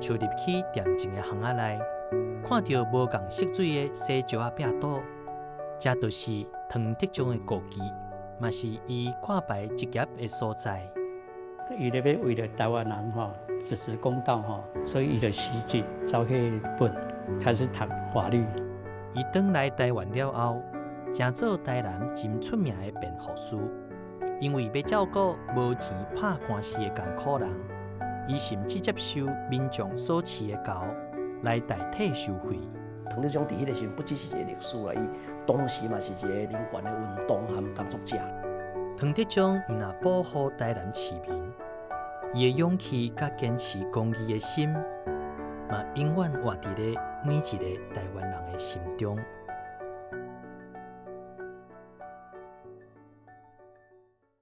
跣入去恬靜的巷仔內，看著無仝色水的洗石仔壁堵，這就是唐德宗的故居，嘛是伊掛牌執業的所在。伊咧欲為著臺灣人吼，主持公道吼，所以伊就辭職走去日本開始讀法律。伊轉來臺灣了後，成做臺南真出名的辯護師，因為欲照顧無錢拍官司的艱苦人，伊甚至接受民眾所飼的猴來代替收費。唐德宗佇彼个時陣不只是一个律師啦，伊當時嘛是一個人權的運動和工作者。唐德宗毋但保護臺南市民，伊的勇氣佮堅持公義的心，嘛永遠活佇咧每一个臺灣人的心中。